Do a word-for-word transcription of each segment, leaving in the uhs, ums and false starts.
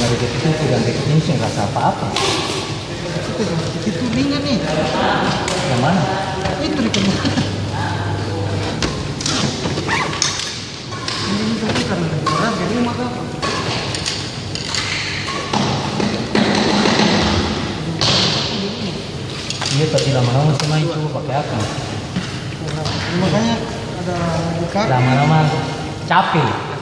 Dari kecil pegang kayak gini seng rasa apa-apa. Itu pegang sedikit tuh ringan nih. Yang mana? Itu di kemana? Ini itu kan karena lagi berat di rumah kan. Iya, tapi lama-lama sih main coba pakai akang. Makanya ada di kaki. Lama-lama capek.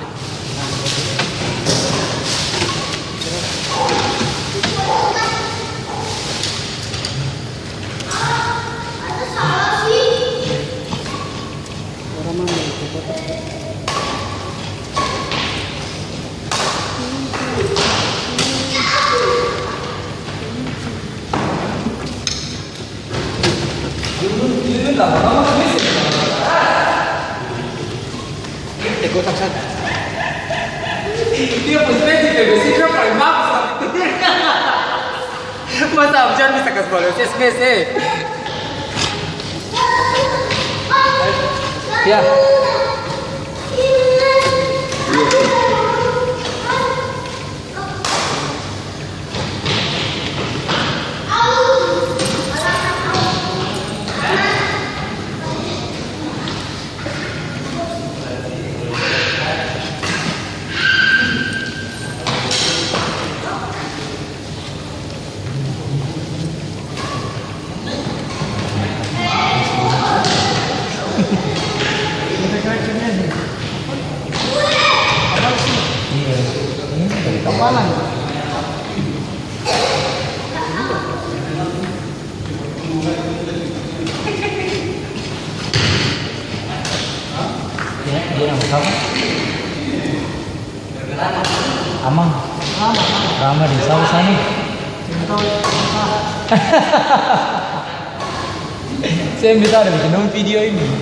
Dia pung spesifik besi dia paling bagus, tapi masa Abjan bisa kas bales S M S, eh? Ya. Iya, ini dari kapalan. Dia, dia yang sama. Amang. Rama di Sausani. Saya minta ada bikin dong video ini.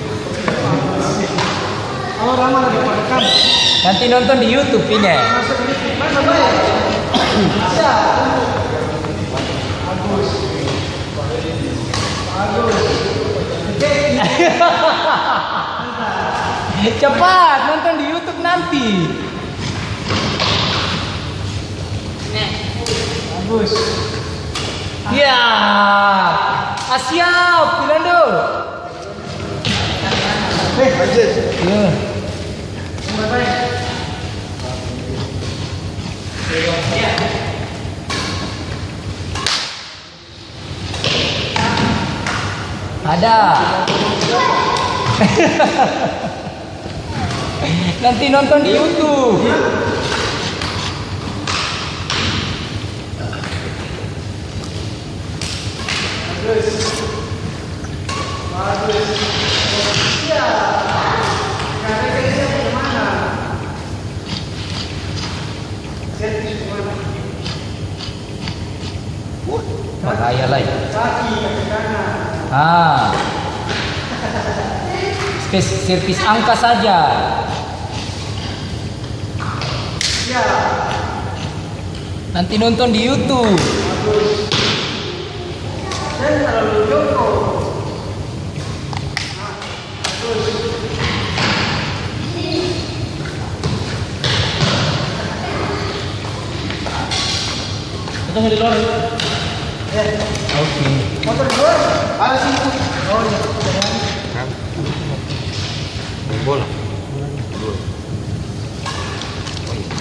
Nanti nonton di YouTube ini. Cepat nonton di YouTube nanti. Bagus. Ya. Ah, siap, Fernando. Eh, iya. Ada. Nanti nonton di YouTube. Bahaya lai. Ah. Spes-, servis angka saja. Nanti nonton di YouTube. Tunggu di luar. Oke. Motor di luar. Ada sini. Oh, iya. Hah? Bola. Bola. Oh, iya.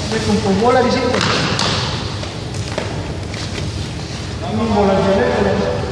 Dia kumpul bola di situ. Ini bola jelek, bola